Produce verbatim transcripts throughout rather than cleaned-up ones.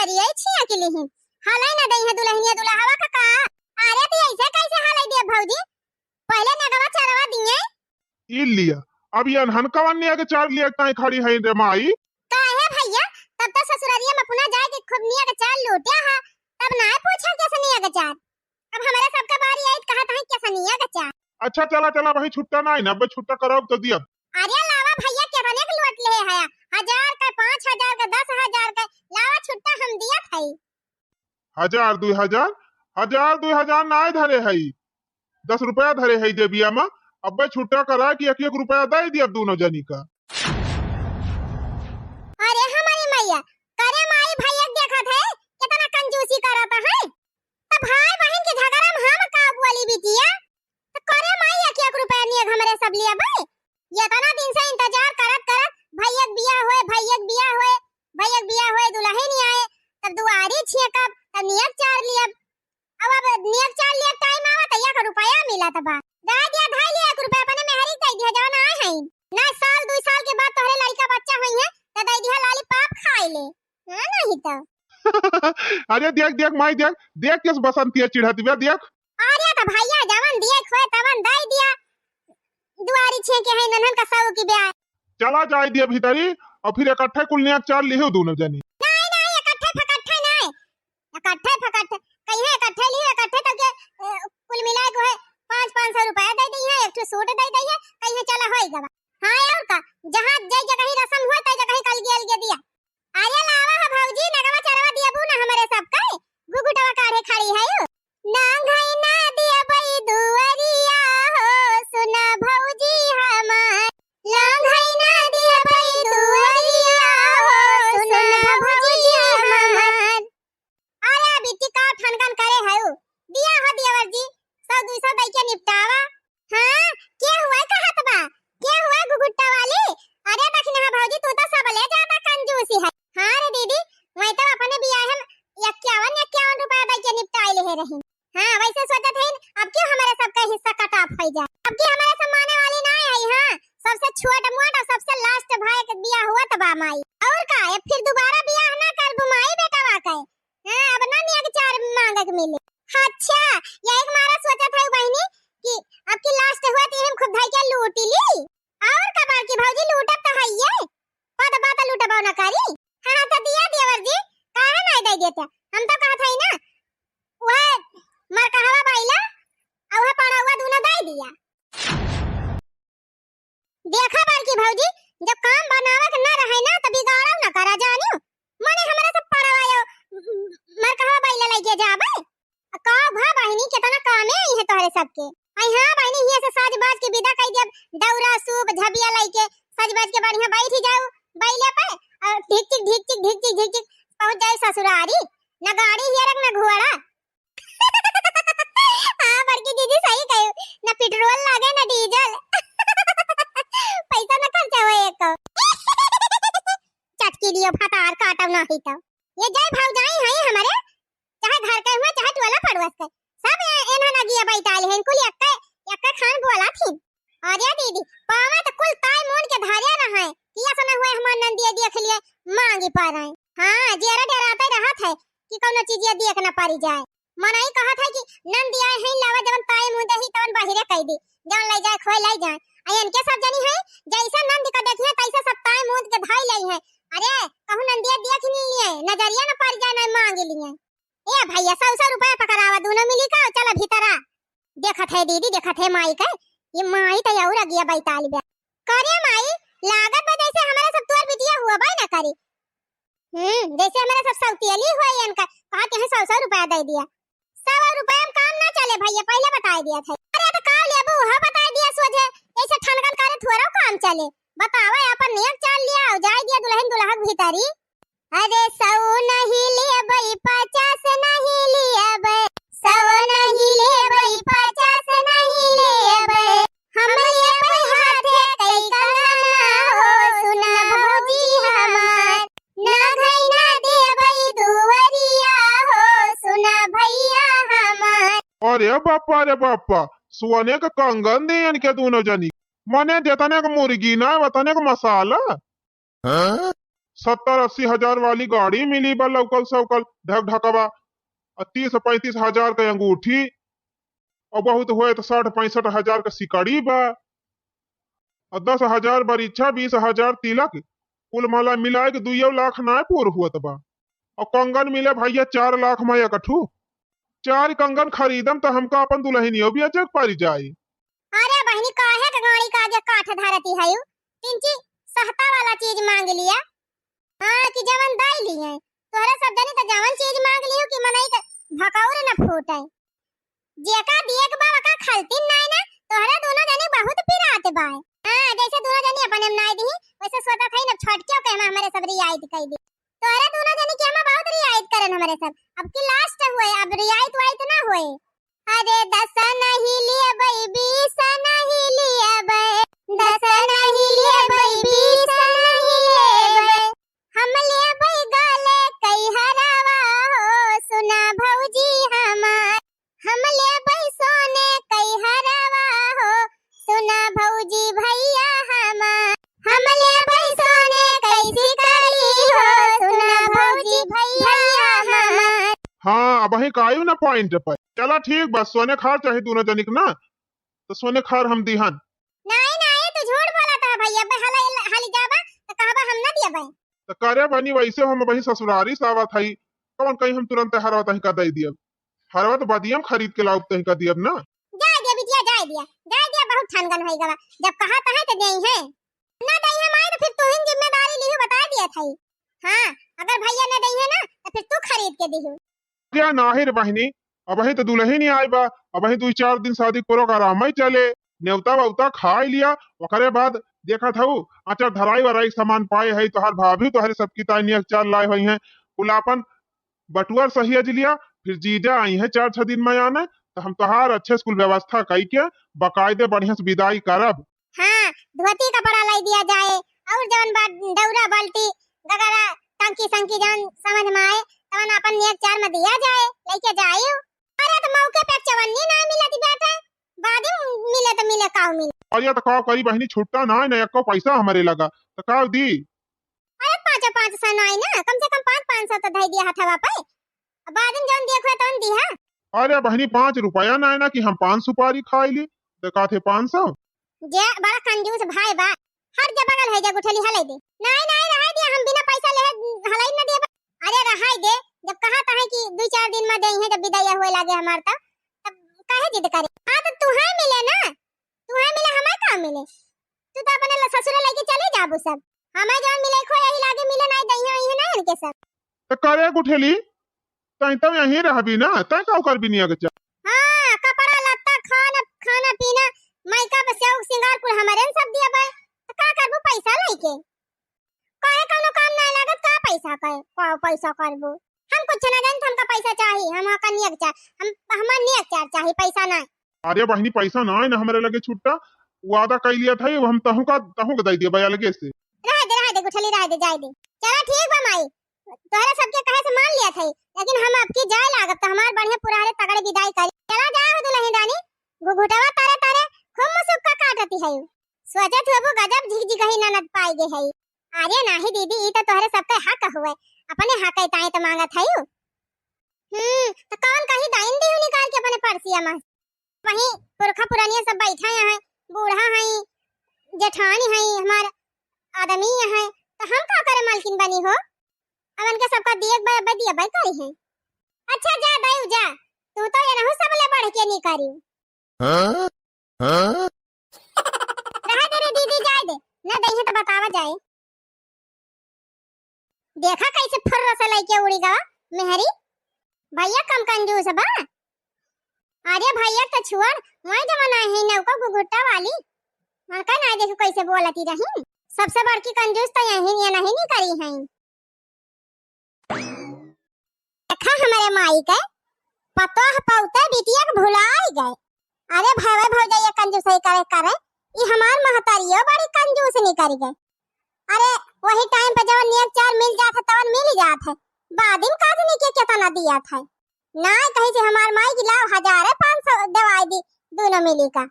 अरे छिया के लिहिन, हलै न दइहे दुलहिनिया दुलहवा का का? अरे त ऐसे कैसे हलै दिया भौजी? पहिले नगवा चरवा दिए। ई लिया, अब ये अनहन कवन निया के चार लिया ताई खड़ी है रे माई? काहे भैया, तब तो ससुररिया में अपना जाए के खूब निया के चार लूटिया है, तब ना पूछा कैसे निया के चार। अब हमारे सबका बारी आई त कहा ताई कैसे निया के चार। अच्छा चला चला भाई, छुट्टा ना है ना, अब छुट्टा कराओ तो दिया। अरे लावा भैया, कितने के लूट ले है, हजार का, पाँच हजार का, दस हजार का, लावा छुट्टा हम दिया था। हजार, दुई हजार, हजार, दुई हजार नाय धरे हई, दस रुपया धरे हई जेबिया मा। अब्बे छुट्टा करा कि एक एक रुपया दे दिया दोनों जनी का। अरे हमारी मैया, करे माई भैया देखत है, कितना कंजूसी करत है। त भाई बहिन के झगड़ा में हम का बोली बिटिया? त करे माई एक एक रुपया नियग हमरे सब लिए भाई। ये इतना दिन से इंतजार करत करत भैया के बियाह होए, भैया के बियाह होए, भैया के बियाह होए, दुलहिन आए, तब दुआरी छिए कब, तब नियत चार लियब। अब, अब नियत चार लियब टाइम आवा त एक रुपया मिलत बा। दे दिया, धई लिया एक रुपया अपने मेहरी के दे दिया, जवन आए हैं। ना साल दुई साल के बाद तोहरे लड़का बच्चा होई है, त दे दिया लॉलीपॉप खाए ले। हाँ, नहीं तो। अरे देख, देख माई, देख, देख किस बसंतिया चिढ़त बिया, देख। अरे त भैया, जवन दिए खोए तवन दे दिया। दुआरी छे के है नन्हन का सऊ की ब्याह। चला जाए दिया भीतरी, और फिर इकट्ठे कुल निया चार लिहो दोनों जनी। नहीं, नहीं, इकट्ठे फकट्ठे नहीं। इकट्ठे फकट्ठे, कहीं इकट्ठे लिहो, इकट्ठे तब के, ए, कुल मिला के है पाँच, पाँच सौ रुपया दे दी है, एक ठो सूट दे दी है, कहीं चला होई गवा। हाँ, और का, जहाँ जय जगह रसम हुआ, तय जगह अलगे अलगे दिया। अरे लावा हो भौजी, नगवा चरवा दियबू ना हमरे सबके, घुघुटवा काढ़े खड़ी है यू। ना घई ना दियबई दुअरिया हो, सुना भौजी हमार। ना घई ना दियबई दुअरिया हो, सुना भौजी हमार। अरे बिट्टी का ठनकन करे हऊ, दिया हो देवर जी, सौ दुई सौ दई के निपटावा। हाँ, के हुआ कहत बा? के हुआ घुघुट्टा वाली? अरे दखिनहा भौजी, तू तो सबले ज्यादा कंजूसी है। हाँ रे दीदी, मैं तो अपने बियाह में इक्यावन, इक्यावन रुपया दई के निपटाई लेहे रही। हाँ, वैसे सोचत है, अब क्यों हमारे सबका हिस्सा कटाप हो जाए? अब की हमारे सब माने वाली ना है, हाँ, सबसे छोट मोट और सबसे लास्ट भाई के बियाह हुआ तो बा माई। और का, ये फिर दोबारा बियाह ना करबू माई बेटवा के? हाँ, अब ना निया के चार मांगे के मिले। अच्छा, यही के मारा सोचत है बहिनी कि अब की लास्ट हुआ तो हम खूब धई के लूटी ली। और का बड़की भौजी, लूटब तो है ये, पद बात लूटबो ना करी। हाँ, हाँ, तो दिया देवर जी, काहे ना दे देते? हम तो कहत है ना, वह मरकहवा बाइला, और वह पड़ौआ दोनों दे दिया। देखा बड़की भौजी, जब काम बनावे के ना रहे ना, त बिगाड़ो ना करा जानियो। मने हमरा से पड़वा यो, मरकहवा बाइला लइके जाबे। का भा बहिनी, केतना कामे आई है तोहरे सबके। आई हाँ बहिनी, हियाँ से साज बाज के विदा कई दियब, दौरा सूप झबिया लइके साज बाज के बढ़िया बैठ जाऊ बैले पे, और ढिक चिक, ढिक चिक, ढिक चिक, ढिक चिक पहुँच जाए ससुरारी। ना गाड़ी हियरक ना घोड़ा। हाँ बड़की दीदी सही कही, ना पेट्रोल लागे ना डीजल। पैसा ना खर्चा होए एको। चटकी दियो भतार काटब नाही तो। ये जय भौजाई है हमारे, चाहे घर के हुए चाहे टोला पड़ोस के, सब ए-, एन्हन अगिया बैठाल हैं, कुल एक्के, एक्के खान बोला थी। अरे दीदी, पावा तो कुल ताई मून के धरे रहे, किया सुना हुए हमार नंदिया देख लिए, मांगी पा रहे। हाँ, जेरा डेराते रहत है कि कौनो चीजिया देख न पड़ी जाए। मनई कहत है कि नंदिया है लावा जवन ताई मून दही तवन बाहिरे कह दी, जवन ले जाए खोए ले जाए। आ इनके सब जनी है, जैसे नंद का देखिए तैसे सब ताई मून के धाई ले है। अरे, कहूँ नंदिया देख नहीं लिए, नजरिया न पड़ जाए, न मांग लिए। ए भैया, सौ सौ रुपया पकड़ावा, दोनों मिली का, चला भीतरा। देखत है दीदी, देखत है माई के, ये माई तो और अगिया बैताल बा। करे माई, लागत बा जैसे हमारा सब तोर बिटिया हुआ बाई ना करी। हम्म, जैसे हमारा सब सौतियली हुआ इनका, कहा के हैं सौ सौ रुपया दे दिया। सौ रुपया में काम ना चले भैया, पहले बताई दिया था। अरे तो का लेबू, हाँ बताई दिया सोझे, ऐसे ठनकन करे थोड़ा काम चले। बतावा, अपन नियत चाल लिया, जाए दिया दुल्हन दुल्हा के भीतरी। अरे सौ नहीं लेबै, पचास नहीं लेबै, सौ नहीं लेबै, पचास नहीं लेबै, हम लेबै हाथे कई कंगना हो, सुना भौजी हमार, ना घई ना देबै दुवरिया हो, सुना भैया हमार। अरे बापा रे बापा, सोने के कंगन दियन के दोनों जनी, मने जेतने के मुर्गी ना, वतने के मसाला। हाँ? सत्तर अस्सी हजार वाली गाड़ी मिली बा, लौकल सौकल ढक ढकवा, और तीस पैंतीस हजार के अंगूठी, और बहुत होए तो साठ पैंसठ हजार के सिकड़ी बा, और दस हजार बरीछा, बीस हजार तिलक, कुल मला मिलाए के दुइयो लाख नाय पूर हुअत बा। और कंगन मिले भैया चार लाख में एक ठू। चार कंगन खरीदम तो हमका अपन दुल्हनियो बेचे के पड़ जाई। अरे बहिनी, काहे के गाड़ी का आगे काठ धरती है? तिनची सस्ता वाला चीज मांग लिया। हाँ, कि जवन दई ली है। तोहरे सब जनी तो जवन चीज मांग लियो कि मनई के भकौर न फूटे। जेका दिए के बा, ओका खलतीन नाय ना। तोहरे दोनों जनी बहुत पिरात बाय। हाँ, जैसे दोनों जनी अपने में नाय दिही, वैसे सोचत है ना, छोटकियों के हम हमरे सब रियायत कई दी। तोहरे दोनों जनी के हम बहुत रियायत करन हमरे सब। अब की लास्ट हुए, अब रियायत वायत ना हुए। अरे दस नहीं लेबै, बीस नहीं लेबै, दस नहीं लेबै, बीस नहीं लेबै। हम लेबै गले कई हरवा हो, सुना भौजी हमार। हम लेबै सोने कई हरवा हो, सुना भौजी भैया हमार। हम लेबै सोने कई सिकड़ी हो, सुना भौजी भैया हमार। हाँ, अबहीं कायू ना point पर। चला ठीक बा, सोने खार चाही दोनों जनिक ना, तो सोने खार हम दिहन। नाई, नाई, तू झूठ बोलत है भैया। बे, हला, हली जाबा, तो कहबा हम ना दियबे। तो करे बनी, वैसे हम वही ससुरारी से आवत हई, कौन कहीं हम तुरंत हरवा तहीं का दे दियब? हरवा तो बदियम खरीद के लाउब तहीं का दियब ना। जाए दिया बिटिया, जाए दिया, जाए दिया, बहुत ठनगन होई गवा। जब कहा तहे तो देई है, ना देई है माई तो फिर तू ही जिम्मेदारी लिहू, बता दिया था। हाँ, अगर भैया ना देई है ना तो फिर तू खरीद के दिहू। क्या नाही रे बहिनी, अबही तो दुल्हन ही आई बा, अबही दुई चार दिन शादी के program ही चले, नेवता ववता खाई लिया, ओकरे बाद देखत हऊ, आचार धराई वराई सामान पाए है, तोहार भाभी तोहरे सबकी ताई नियक चार लाए हुई हैं, कुल आपन बटुअर सहियज लिया, फिर जीजा आई हैं चार छह दिन में आने, तो हम तोहार अच्छे से कुल व्यवस्था कई के बकायदे बढ़िया से विदाई करब। हाँ, धोती कपड़ा लाई दिया जाए, और जवन बा दौरा बाल्टी, गगरा, टंकी संकी जवन समझ में आए, तवन अपन नियत चार में दिया जाए, लेके जाए। अरे तो मौके पे चवन्नी ना मिलत बेटा, बाद में मिले तो मिले, काव मिले। अरे तो काव करी बहिनी, छुट्टा ना है ना, एको पैसा हमरे लगा, तो काव दी? अरे पाँच पाँच सौ ना है ना, कम से कम पाँच पाँच सौ तो धई दिया हथवा पे, अब बाद में जवन दिए खोए तवन दिहा। अरे बहिनी, पाँच रुपया ना है ना कि हम पान सुपारी खाई ली, देखा थे पाँच सौ। जे बड़ा कंजूस भाई बा, हट जा बगल है जा गुठली हलाई दे। नाई, नाई, रहाई दे, हम बिना पैसा लेहे हलाई न देबे। अरे रहाई दे, जब कहा तहे कि दुई चार दिन में देई है, जब विदाई होए लागे हमार तब, तब काहे जिद करे? हाँ तो तू है मिले ना, तू है मिले, हमारे का मिले? तू तो अपने ल-, ससुरे लेके चले जाबू सब। हमें जौन मिले खो यही लागे मिले, नाई दइहे वही ना इनके सब। तो करे गुठली, तैं तब यहीं रहबी ना, तैं का करबी निया के चल। हाँ, कपड़ा लत्ता, खाना, खाना पीना, makeup, सेव, सिंगार कुल हमरे न सब दिया बा। तो का करबू पैसा लेके? काहे कौनो काम ना लागत, का पैसा कर, का पैसा करबू? हम कुछ ना जानत, हमका पैसा चाही, हम कनिया के चाह, हम, हमार नियत चार चाही, पैसा ना। अरे बहिनी, पैसा ना है ना हमरे लगे छुट्टा, वादा कई लिया था, हम तहु का, तहु का दे दिया भाई अलगे से। रह दे, रह दे गुठली, रह दे, जाए दे। चला ठीक बा माई, तोहरे सबके कहे से मान लिया था, लेकिन हम आपकी जाए लागब तो हमार बढ़िया पुराने तगड़े विदाई करी। चला जाए हो दुल्हन रानी, घुघुटवा तारे तारे खूब मुसुक्का काटती है। सोचत हुए वो गजब झिकझिकही ननद पाई गे है। अरे नाही दीदी, ई तो तोहरे सबके हक हुए, अपने हक ताए तो मांगत है। हम्म, तो कौन कही दाइन दी निकाल के अपने परसिया में। वहीं पुरखा पुरानिया सब बैठा हैं, बूढ़ा हैं, जेठानी हैं, हमार आदमी हैं, तो हम का करे मालकिन बनी हो? अब उनके सबका दिए बे, बे दिए बे करी हैं। अच्छा जा दाई जा, तू तो ये रहू सब ले बढ़ के नहीं करी। हाँ? हाँ? रहा दे रे दीदी, जाए दे, न दइहे तो बतावा जाए। देखा कैसे फुर्र से लइके उड़ी गवा मेहरी। भैया कम कंजूस बा। अरे भैया तो छुअर, वही जमाना है नौका घुघुट्टा वाली। उनका ना देखो कैसे बोलती रही। सबसे बड़की कंजूस तो यही, ये नहीं, नहीं करी है। देखा हमरे माई के, पतोह पौते बिटिया के भुलाई गए। अरे भवे भौजाई ये कंजूसई करे करे, ई हमार महतारियो बड़ी कंजूस निकल गए। अरे वही टाइम पे जवन नियत चार मिल जात है तवन मिल जात है, बाद में काज नहीं के केतना दिया था। ना कही से हमार माई की लाओ हजारे पाँच सौ दवाई दी दोनों मिली का।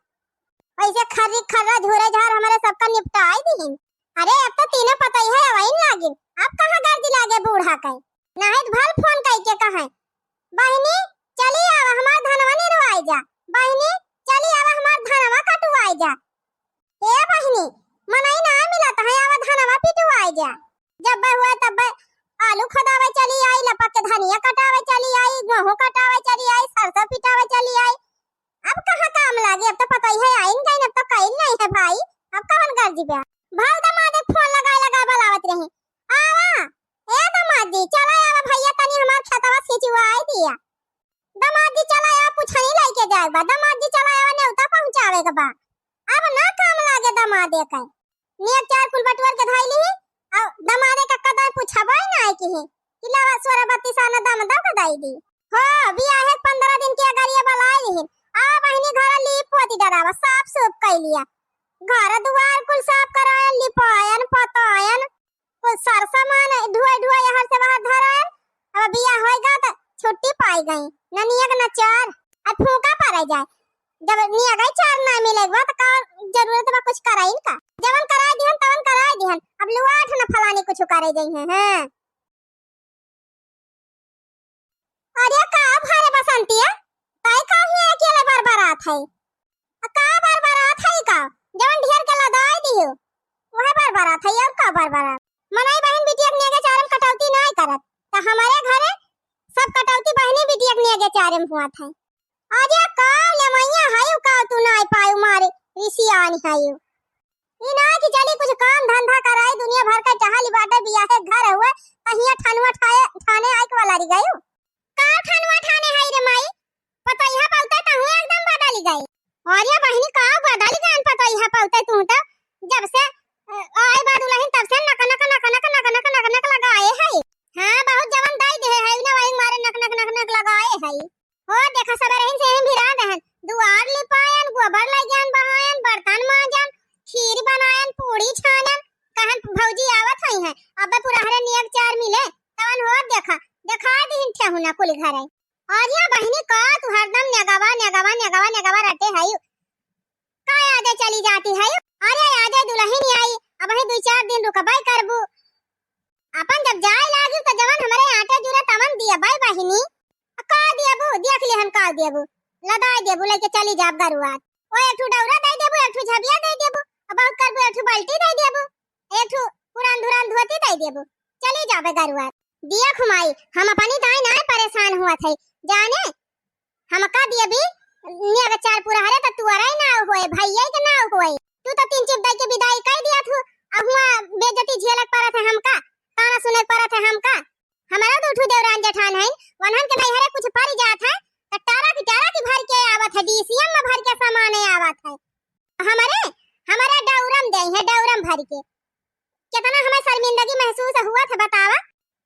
ऐसे खर्री खर्रा झूरे झार हमारे सबका निपटाई दी। अरे अब तो तीनों पतई है वही लागिन, अब का कहे, नाहीं त भल फोन कइ के कहे, "बहिनी, चली आवा, हमार धनवा निरवाई जा, बहिनी, चली आवा, हमार धनवा कटवाई जा।" ए बहिनी, मनई ना मिलत है, आवा धनवा पिटवाई जा। जब हुआ तब आलू खोदावे चली आई, लपक के धनिया कटावे चली आई, गेहूं कटावे चली आई, सरसों पिटावे चली आई। अब कहाँ काम लागे, अब तो पतोहिया आइन गइन, अब तो कइल नहीं है भाई, अब कवन गरजी बा? भल दमादे फोन लगाए लगाए बुलावत रही, "आवा, ए दमाद जी, चला आवा भैया, तनी हमार खेतवा सिंचवाई दिया। दमाद जी चला आवा, पुछनी लइके जाए बा, दमाद जी चला आवा, नेवता पहुँचावे के बा।" अब ना काम लागे दमादे के। नेग चार कुल बटुअर के धइली ही, अउ दमादे का कदा पुछबो ही ना है किही, कि लावा सोरा बत्तीस आना दमादो का दई दी। हो, बियाहे के पन्द्रह दिन के अगरिया बलाई लिहिन। आ बहिनी घर लीप पोती डरावा, साफ सूफ कइ लिया। घर दुआर कुल साफ करायन, लिपायन, पोतायन, कुल सर सामान ढुआई ढुआई हर से बाहर धरायन। अब बियाह होइगा त छुट्टी पाई गई, न नियग न चार। अब फूका पड़े जाए। जब नियग चार ना मिलेगा त का जरूरत बा कुछ कराइन का? जवन कराए दिहन, तवन कराए दिहन। अब लुआठ न फलानी कुछ करे जइहें, हैं? अरे का भरे बसंतिया, तै काहे अकेले बरबरात है? आ का बरबरात है का? जवन ढेर के लदाई दियो, वह बरबरात है, और का बरबरात? मनई बहिन बिटिया के नेगे चारे में कटौती नाय करत, त हमरे घरे सब कटौती बहिनी बिटिया के नेगे चारे में हुआ था। अरे का ले मैया है का तू नाय पायू मारे रिसियान है। ई ना कि चली कुछ काम धंधा कराई, दुनिया भर का टहली बाटे, बियाहे घर हुए, कहिया ठनुआ ठाए, ठाने आइक वाला रह गयू। का ठनुआ ठाने हई रे माई? पतोहिया पौते तहु एकदम बदल गई। अरे बहिनी का बदल गई पतोहिया पौते तू तो, जब से, अ, आए बा दुलहिन तब से नक नक, नक नक, नक नक, नक नक लगाए हई। हाँ, बहुत जवन दई देहे हई ना, वही मारे नक नक, नक नक लगाए हई। हो देखा, सबेरहिन से यहीं भिरा देहन, दुआर लिपायन, गोबर लइगन बहायन, बर्तन मांजन, खीर बनायन, पूड़ी छानन, कहन भौजी आवत हई हैं, अबे पुरहरे नियग चार मिले, तवन हो देखा, देखा दिहिन ठेहुना कुल घरे। अरे बहिनी का तू हरदम नेगवा, नेगवा, नेगवा, नेगवा रटे हई, का आजे चली जाती हई? अरे आजे दुलहिन आई, अबहीं दुइ चार दिन रुकबे करबू, अपन जब जाए लागी त जवन हमरे आटे जुरे तवन दियबे बहिनी। आ का दियबू? देख लिहन का दियबू। लदाई देबू, लइके चली जाब गरुआत। ओ एक ठू डौरा दे देबू, एक ठू झबिया दे देबू। आ बहुत करबू एक ठू बाल्टी दे देबू। एक ठू पुरान धुरान धोती दे देबू। चली जाबे गरुआत। देख माई, हम अपनी दाई नाय परेशान हुआ थे। जाने हमका दिए भी नियग चार पुरहरे त तुअरे ना होए, भैया के ना होए। तू तो तीन चिप दई के विदाई कई दिया थू, अब हुआ बेइज्जती झेलक परत है हमका, ताना सुनक परत है हमका। हमारा दो ठू देवरान जेठान है, वनहन के नैहरे कुछ परी जात है, त टारा की टारा की भर के आवत है, डीसीएम में भर के सामाने आवत है। हमरे, हमरे डौरम दे है, डौरम भर के। कितना हमें शर्मिंदगी महसूस हुआ था बतावा।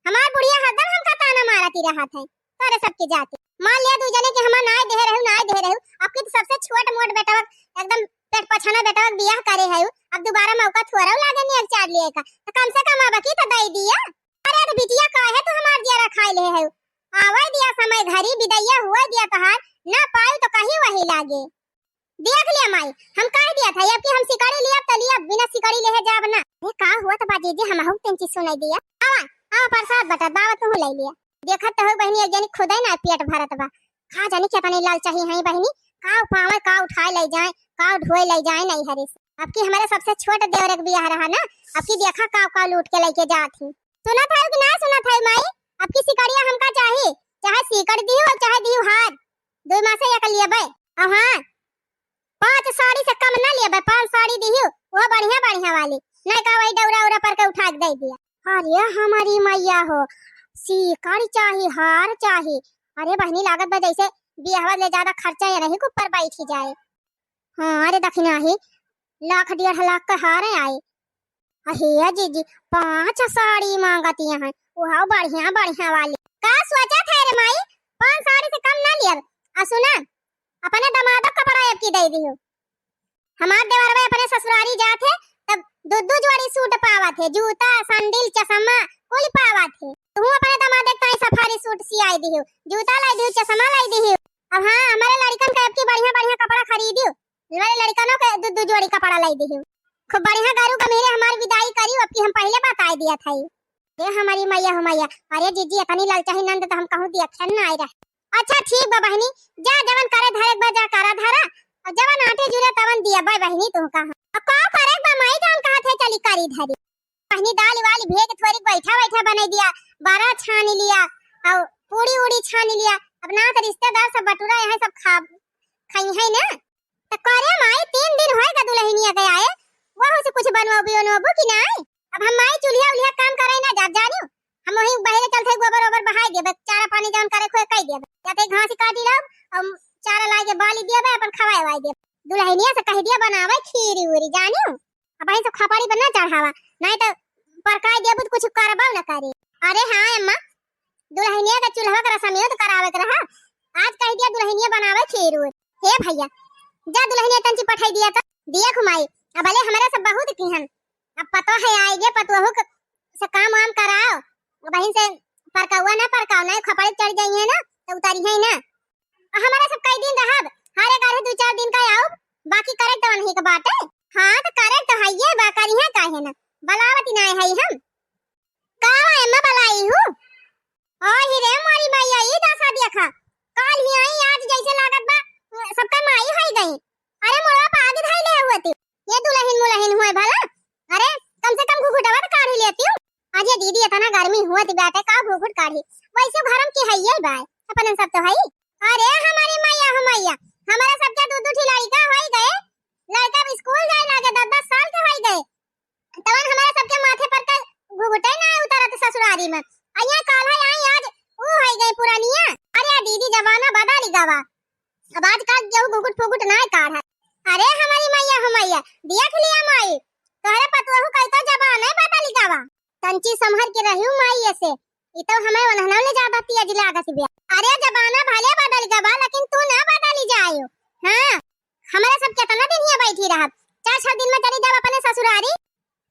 हमार बुढ़िया हरदम हमका ताना मारती रहत है, तोरे सबके जाति। मान लिया दू जने के हमार नाय देहे रहू, नाय देहे रहू। अब की तो सबसे छोट मोट बेटवा, एकदम पेट पछाना बेटवा बियाह करे है, अब दोबारा मौका थोड़ा लागे नहीं अब चार लिए का, तो कम से कम अब की तो दे दिया। अरे तो बिटिया काहे तू हमार जियरा खाए ले है, आवे दिया समय घरी बिदैया हुआ दिया तहार, ना पायू तो कहीं वही लागे। देख लिया माई, हम कह दिया था, अब की हम सिकड़ी लिया तो लिया, बिना सिकड़ी ले जाब ना। ए, का हुआ तो बाजी जी, हम हूँ तीन चीज सुनाई दिया। आवा, आवा प्रसाद बटा, दावा तू ले लिया। देखत तो हो बहनी, एक जनी खुदे ना पेट भरत बा। का जानी के अपने लाल चाही है बहनी, का पावे, का उठाए ले जाए, का ढोए ले जाए नहीं हरे से। अब की हमारे सबसे छोट देवर एक बियाह रहा ना, अब की देखा का, का लूट के लेके जात ही। सुनत है कि ना सुनत है माई, अब की सिकड़िया हमका चाही, चाहे सिकड़ दियो और चाहे दियो हार, दो माँ से एक लेबे। और हाँ, पाँच साड़ी से कम ना लेबे, पाँच साड़ी दिहियो, वो बढ़िया बढ़िया वाली, नहीं का वही डौरा उरा पर के उठा के दे दिया। अरे हमारी मैया हो, सीकड़ चाही, हार चाही। अरे बहनी लागत बा जैसे बियाहवा ले ज्यादा खर्चा या नहीं ऊपर बैठी जाए। हाँ, अरे दखिना ही लाख डेढ़ लाख के हार आई। अहे जीजी, पाँच साड़ी मांगती हैं, वह बढ़िया बढ़िया वाली। का सोचा था रे माई, पाँच साड़ी से कम ना लियब। आ सुना, अपने दमादो कपड़ा अब की दे दियो। हमार देवरवा अपने ससुरारी जात है, तब दो दो जोड़ी सूट पावत है, जूता, सैंडल, चश्मा, कुल पावत है। तू अपने दमादे ताई सफारी सूट सियाई दियो, जूता लाई दियो, चश्मा लाई दियो। अब हाँ, हमारे लड़कन के अब की बढ़िया बढ़िया कपड़ा खरीदियो, हमारे लड़कनों के दो दो जोड़ी कपड़ा लाई दियो। खूब बढ़िया गारू गम्हीरे हमार विदाई करियो, अब की हम पहले बताई दिया था। ए हमरी मइया हो मइया, अरे जीजी, एतनी ललचाही नंद त हम कहूँ देखे नाहीं रहे। अच्छा ठीक बा बहिनी, जा जवन करे धरे के बा जा करा धरा, अउर जवन आँटे जुरे तवन दिया बा बहिनी तुहका। अब का करे के बा माई, जवन कहत है चली करी धरी। बहिनी दाल वाल भेज थोरी बैठा बैठा बनाई दिया, बरा छानी लिया, अउर पूड़ी उड़ी छानी लिया। अब ना त रिश्तेदार सब बटुरा यहाँ सब खा, खइहैं ना। त करे माई, तीन दिन होए गा दुलहिनिया के आए, वहू से कुछ बनवाबू बनवाबू कि नाई? अब हम माई चूल्हा उल्हा काम करे ना जाब जानियो, हम वहीं बहरे चलते गोबर ओबर बहाई देबे, चारा पानी जवन करे खोए कई देबे, जाते घास काटी लाओ, हम चारा लाए के बाली देबे, अपन खवाए वाई देबे। दुलहिनिया से कह दिया बनावे खीरी उरी जानियो, अब वहीं से खपड़ी पर ना चढ़ावा, नाई त परकाई देबू त कुछ करबो न करी। अरे हाँ अम्मा, दुलहिनिया के चूल्हा के रसमियो त करावे के रहा, आज कह दिया दुलहिनिया बनावे खीर उर। हे भइया, जा दुलहिनिया तंची पठाई दिया त। दिया खुमाई, अब भले हमरे सब बहुत किहन, अब पतो है आएगे पतोहू के, से काम वाम कराओ, बहिन से परकौआ ना परकाओ, ना खपड़े चढ़ जाइए ना त उतारी है ना। आ हमरे सब कई दिन रहब, हर एक आधे दू चार दिन का आउब, बाकी करे तवन ही के बाटे। हाँ त करे त हइये बा, करिहे काहे ना, बलावती नाई है हम। का हो एम्मा बलाई हूँ? ओ ही रे मोरी मैया, ई दशा देखा, काल ही आई, आज जैसे लागत बा सबका माई होई गई। अरे मोड़वा पाग धाई ले हुए ती, ये दुलहिन मुलहिन हुए भला। अरे कम से कम घुघुटवा त काढ़ी लेती हूँ। अरे दीदी, इतना गर्मी हुआ थी बाटे, का घुघुट काढ़ी, वैसे घर में की है ये बाय, अपने सब तो है। अरे हमारी मैया हो मैया, हमारे सबके दू दू ठी लड़का होई गए, लड़का अब स्कूल जाए लागे, दस दस साल के होई गए, तवन हमारे सबके माथे पर के घुघुटे ना उतरत ससुरारी में। अइया काल है आई आज ऊ होई गए पुरानिया। अरे दीदी जमाना बदल गवा, अब आजकल केहू घुघुट फुघुट ना काढ़। अरे हमारी मैया हो मैया, देख लिया माई, तोहरे पतोहू कई तो जमाना बदल गवा। तंची संभर के रहियो माई ऐसे, ई तो हमें वनहना ले ज्यादा तेज लागत बिया। अरे जमाना भले बदल गवा, लेकिन तू ना बदली जायो। हाँ, हमारे सब कितना दिन हियाँ बैठी रहब, चार छह दिन में चली जाब अपने ससुरारी,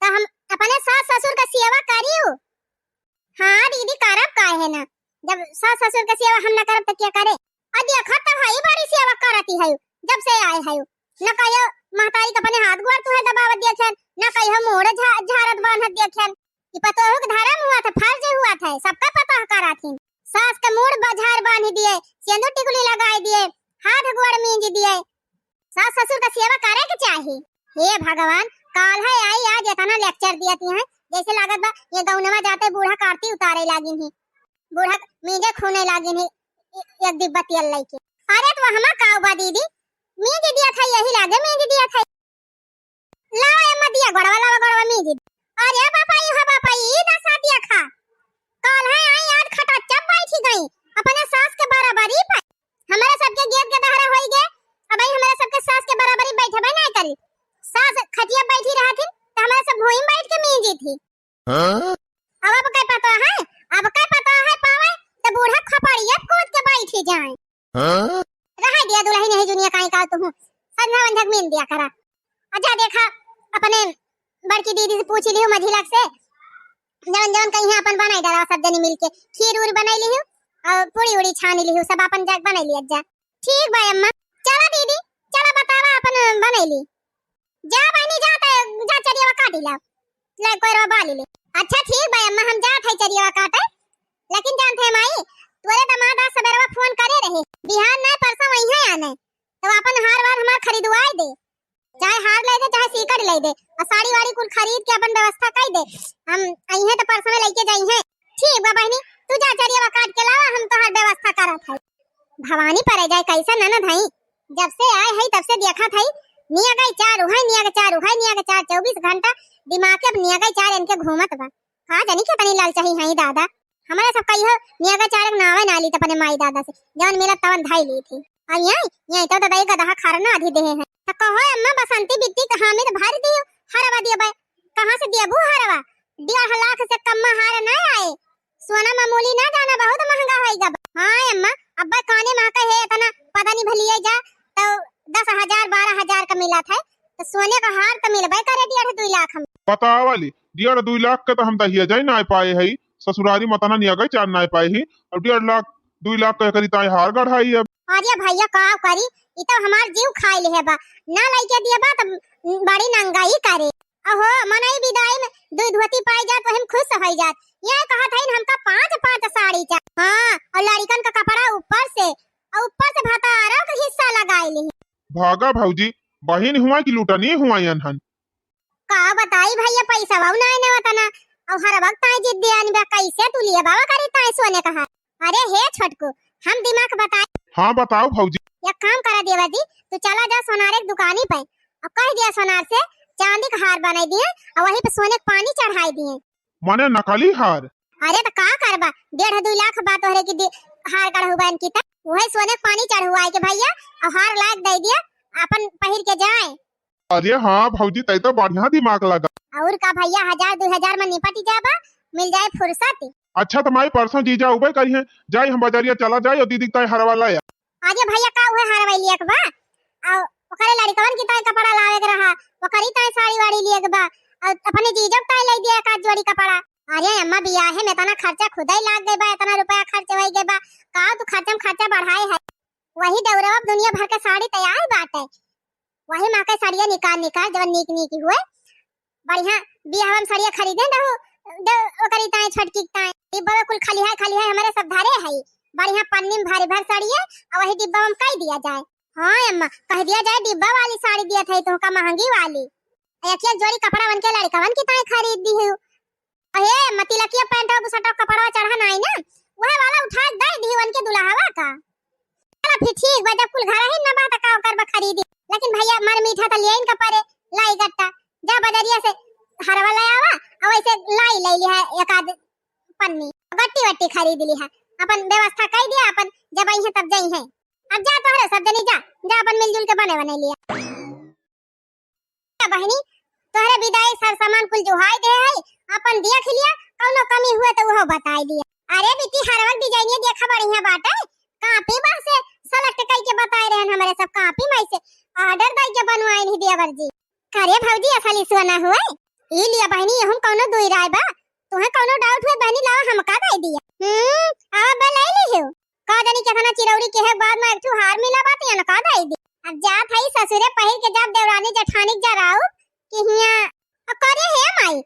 त हम अपने सास ससुर का सेवा करियो। हाँ दीदी, करब काहे ना, जब सास ससुर का सेवा हम ना करब त क्या करे? और देखत त हई बड़ी सेवा करती है, जब से आए है, न कहियो महतारी के अपने हाथ गोड़ तुहे दबावत देखेन, न कहियो मोड़ झा-, झारत बांधत देखेन। ई पतोहू के धर्म हुआ था, फर्ज हुआ था, सबका पतोह कराथिन। सास के मूड़ बझार बांध दिए, सेंदूर टिकुली लगाई दिए, हाथ गोड़ मींज दिए। सास ससुर का सेवा करे के चाही। हे भगवान, काल है आई आज इतना lecture दिया ती हैं, जैसे लागत बा ये गौनवा जाते बूढ़ा का आरती उतारे लागिन ही, बूढ़ा मींजे खूने लागिन ही, ए-, एक डिब्बा तेल लेके। अरे तो हमा का बा दीदी, मींज दिया था यही लागे, मींज दिया था। लावा एम्मा दिया गोड़वा, लावा गोड़वा मींजी। अरे बापा, ई हो बापा, ई दशा देखा। काल है आई आज खटा चप बैठी गई अपने सास के बराबरी पर। हमारे सबके गेद के दहरा होई गे, अब आई हमारे सबके सास के बराबरी बैठबे नहीं करी। सास खटिया बैठी रहथिन, त हमारे सब भुइं बैठ के मींजी थी। हाँ? अब, अब कई पता है, अब कई पता है पावे, त बूढ़ा खपड़िया कूद के बैठी जाए। हाँ? रहा दिया दुलही नहीं जुनिया काई का तुहू। संझा वंझा के मीन दिया करा। अच्छा देखा, अपने बड़की दीदी से पूछ लियो मझिलक से, जवन जवन कहीं अपन बनाई डाला सब जनी मिलके। खीर उर बनाई लियो और पूड़ी उड़ी छान लियो, सब अपन जाग बनाई लिया जा। ठीक बा अम्मा, चला दीदी, चला बतावा अपन बनैली। जा बहिनी जा, ते जा चरियावा काटी ला, ले कोयरवा बाली ले। अच्छा ठीक बा अम्मा, हम जात है चरियावा काटे, लेकिन जानत है माई, तोरे दामाद आज सबेरवा फोन करे रहे, बिहान नहीं परसों वहीं आने, तो अपन हार वार हमार खरीदवाए दे। चाहे हार ले दे, चाहे सीकड़ ले दे, और साड़ी वाड़ी कुल खरीद के अपन व्यवस्था कर दे। हम अइहे तो परसवे लेके जाइहे। ठीक बा बहिनी, तू जा चरियावा काट के लावा, हम तोहार व्यवस्था करत हई। भवानी परे जाए कैसा ननद हई, जब से आए हई तब से देखत हई, निया गई चार उहै, निया के चार उहै, निया के चार, चउबीस घंटा दिमाग के अब निया गई चार इनके घूमत बा। का जानी कितनी लालचाही हई दादा। हमारे सब कहियो निया के चार एक नावे ना ली त अपने माई दादा से, जवन मिलत तवन धाई ली थी। अब यहीं, यहीं तो दादा एक गदहा खरना आधी देहे हैं। त कहो अम्मा बसंती बिट्टी कहाँ में तो भर दियो, हरवा दियो बे, कहाँ से दियबू हरवा? डेढ़ लाख से कम में हार ना आए, सोना मामूली ना जाना, बहुत महंगा होई गा। हाँ अम्मा, अब्बा काने मा कहे इतना पता नहीं भलिए जा, तो दस हजार बारह हजार का मिला था, तो सोने का हार तो मिलबे करे डेढ़ दुई लाख में। बतावा ली, डेढ़ दुई लाख के तो हम दहिया जाई ना पाए हई, ससुरारी मतना निया गई चार ना पाए ही, अब डेढ़ लाख दुई लाख कह करी ताई हार गढ़ाई अब। अरे भैया का करी, ई तो हमार जीव खाई ले बा, ना लइके दिए बा तो बड़ी नंगाई करे। अहो मनई विदाई में दुई धोती पाई जात वही में खुश होई जात, ये कहत हइन हमका पाँच पाँच साड़ी चाही। हाँ, और लड़िकन का कपड़ा ऊपर से, और ऊपर से भतारो का हिस्सा लगाई ली। भागा भौजी, बहिन हुआ कि लुटनी हुआ अनहन। का बताई भैया, पैसा बाऊ ना आने वतना, और हर वक्त आए जिद दियान बा, कैसे तू लिए बाबा करी ताए सोने का हार। अरे हे छोटकू, हम दिमाग बताई। हाँ बताओ भौजी। एक काम करा देवर जी, तू चला जा सोनारे के दुकानी पे और कह दिया सोनार से चांदी का हार बनाई दिए और वहीं पे सोने का पानी चढ़ाई दिए। माने नकली हार? अरे तो का करबा, डेढ़ दुई लाख बा तोहरे की दि-, हार गढ़उबैन की त वही सोने का पानी चढ़ुआए के भैया और हार लायक दे दिया, अपन पहिर के जाए। अरे हाँ भौजी, तै तो बढ़िया दिमाग लगा। और का भैया, हजार दुई हजार में निपट जाबा, मिल जाए फुर्सत। अच्छा तो माई, परसों जीजा उबे करिहैं, जाई हम बजरिया चला जाई और दीदी के ताई हरवा लाया। अरे भैया, का उहे हरवा लिए के बा? और ओकरे लड़िकवन की ताई कपड़ा लावे के रहा, ओकरी ताई साड़ी वाड़ी लिए के बा, और अपने जीजो के ताई ले दिया एक आध जोड़ी कपड़ा। अरे अम्मा, बियाहे में इतना खर्चा खुदे लाग गए बा, इतना रुपया खर्च हो गए बा, का तू खर्चा में खर्चा बढ़ाए है? वही दौरवा दुनिया भर के साड़ी तैयार बाटे, वही माँ के साड़िया निकाल निकाल जवन नीक नीक हुए, बढ़िया बियाहवा में साड़िया खरीदे रहू, दे ओकरी ताए छोटकी के ताए। डिब्बा में कुल खलिहाय खलिहाय हमारे सब धरे है, बढ़िया पन्नी में भारी भर साड़िया, और वही डिब्बा में कह दिया जाए। हाँ अम्मा, कह दिया जाए डिब्बा वाली साड़ी दिया था तोहका महंगी वाली। एक एक जोड़ी कपड़ा उनके लड़िकवन की ताए खरीद दी हूँ। अहे अम्मा, तिलकिया पैंट और बुशर्ट और कपड़ा चढ़ा नाई ना, वह वाला उठा के दे दी उनके दुल्हावा का। चला फिर ठीक बा, जब कुल घर ही न बा त का ओकर बा खरीदी। लेकिन भैया, मर मीठा त लियाइन का परे, लाई गट्टा, जा बजरिया से हरवा ले आवा, और वैसे लाई ले लिहा एक आध पन्नी, गट्टी वट्टी खरीद लिहा, अपन व्यवस्था कर दिया, अपन जब आई है तब जाई है। अब जा तोहरे सब जनी जा, जा अपन मिलजुल के बने बने लिया। बहिनी, तोहरे विदाई सर सामान कुल जुहाई दे है, अपन देख लिया, कौनो कमी हुए तो वो बताई दिया। अरे बिट्टी, हरवा के डिजाइनिया देखा बढ़िया बाटे, कापी बा से select कई के बताए रहन, हमरे सब कापी में से order दई के बनवाए नहीं देवर जी। करे भौजी, असली सोना हुए। ई लिया बहिनी, यहूं कौनो दुई राय बा, तुहे कौनो doubt हुए बहिनी, लावा हमका दे दिया। हम्म, आवा बा ले लियो। का जानी केतना चिरौरी के है, बाद में एक ठो हार मिला बात या न का दे दी। अब जात हई ससुरे पहिर के जाब देवरानी जेठानी के जराऊ कि हिया। अब करे हे माई,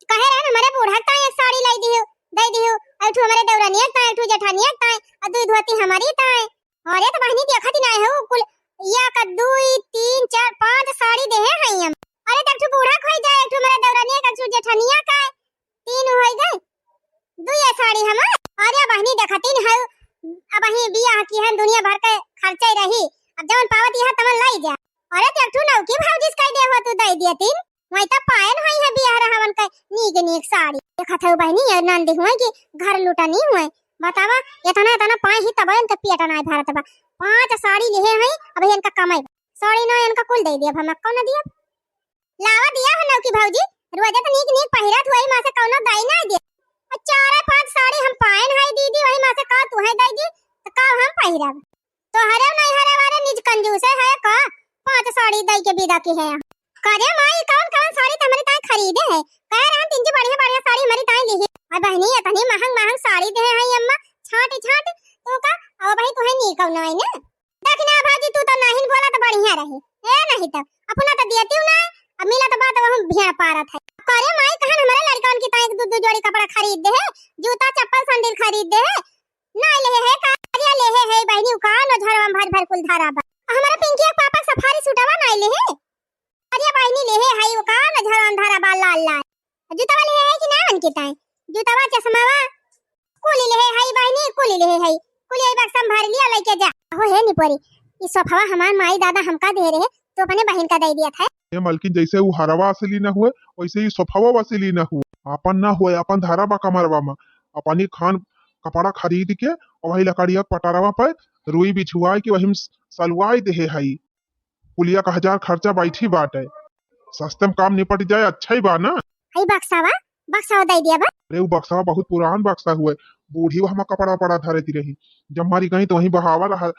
कहे रहन हमरे बूढ़ा के ताई एक साड़ी लाई दियो, दे दियो, एक ठो हमरे देवरानी के ताई, एक ठो जेठानी के ताई, और दुई धोती हमारी ताई। अरे तो बहिनी देखत ही नाई हो कुल, एक, दुई, तीन, चार, पाँच साड़ी देहे हई हम। अरे तो एक ठो बूढ़ा के होई जाए, एक ठो हमरे देवरानी के, एक ठो जेठानिया का, तीन होई गए। दुई साड़ी हमार। अरे बहिनी देखत ही नाई हो, अब ही बियाह की है, दुनिया भर के खर्चा ही रही, अब जवन पावत यह तवन लाई जा। अरे तो एक ठो नौकी भौजी से कह दे हो तू दे दिया तीन। वही तो पायन होई है बियाह रहवन के नीक नीक साड़ी। देखत हऊ बहिनी, ये नंदी हुए कि घर लुटनी हुए। बतावा, इतना इतना पाए ही तब इनका पेट नाई भरत बा। पाँच साड़ी लिहे हैं, अब इनका कमाई बा। साड़ी ना इनका कुल दे दिया, अब हम कौन दिया? लावा दिया हो नौकी भौजी, रोजे तो नीक नीक पहिरत हुई, माँ से कौनो दाई ना दिया। और चार पाँच साड़ी हम पायन है दीदी, वही माँ से का तू है दे दी, तो का हम पहिरब? तोहरे नैहरे वाले निज कंजूसे है का? पाँच साड़ी दई के विदा की है। करे माई, कौन कौन साड़ी तो हमरे ताई खरीदे है? कह रहे हैं, "तीन जी बढ़िया बढ़िया साड़ी हमरे ताई लिही।" और बहिनी, इतनी महंग महंग साड़ी दे है अम्मा, छाट छाट, तो का, अब भाई तुहे नी कौन है ना? देख ना भाजी, तू तो नहीं बोला तो बढ़िया रहे। ए नहीं तो, अपना तो दियती हूँ ना, अब मिला तो बात वहाँ भेड़ पारत है। करे माई, कहन हमरे लड़कन की ताई एक दो दो जोड़ी कपड़ा खरीद दे है, जूता चप्पल सैंडल खरीद दे है, नाई लेहे है का? अरे लेहे है बहिनी, उ का न झरवा में भर भर कुल धरा बा। आ हमारा पिंकी के पापा के सफारी सूटवा नाई लेहे। अरे बहिनी लेहे है, उ का न झरवा में धरा बा लाल लाल। जूतवा लेहे है कि ना उनके ताई? जूतवा, चश्मावा, कुली लेहे है बहिनी, कुली लेहे है। कुली आई बक्सा में भर लिया, लेके जा। हो हे निपोरी, ई सोफवा हमार माई दादा हमका दे रहे, तो अपने बहिन का दे दिया था। ए मलकिन, जैसे उ हरवा असली न हुए, वैसे ही सोफवा असली न हुए। आपन न हुए, आपन धरा बा कमरवा में। अपनी खान कपड़ा खरीद के वही लकड़िया के पटरवा पे रुई बिछुआए के वही में सलवाई देहे हई। कुलिया का हजार खर्चा बैठी बाटे। सस्ते में काम निपट जाए, अच्छा ही बा ना। हई बक्सावा, बक्सावा दे दिया बा। अरे उ बक्सावा बहुत पुरान बक्सा हुए, बूढ़ी वहाँ कपड़ा पड़ा धरे दी रही। जब मरी गई तो वहीं बहावा रहा।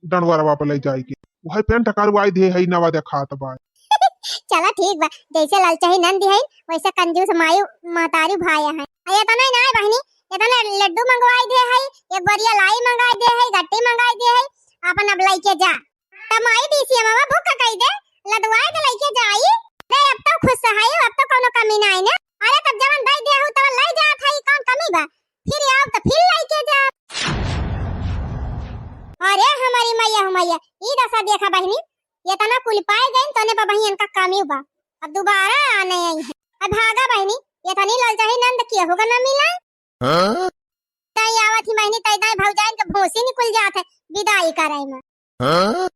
डंडवरवा पर ले जाए के। वही पेंट करवाई दे है, नवा देखात बा। चला ठीक बा, जैसे ललचाही नंदी है, वैसे कंजूस माई महतारी भाई है। आ इतना ही ना है बहिनी, इतना लड्डू मंगवाई दे है, एक बोरिया लाई मंगाई दे है, गट्टी मंगाई दे है, अपन अब लेके जा। त माई डीसीएम मामा भूख कई दे, लदवाई दे लेके जाई। रे अब तो खुश है, अब तो कोनो कमी ना है ना। अरे तब जवन दई दे हो तवन ले जात हमारी मैया हो मैया, ई दसा देखा बहिनी, एतना कुल पाए गइन, तने पर बहिन इनका कमी बा। अब दुबारा आ नहीं आई है। अब भागा बहिनी, एतनी ललचाही नंद केहू का न मिला। हाँ? तई आवत ही बहिनी, तई दाई भौजाइन के भोंसी निकुल जात है विदाई करे में। हाँ?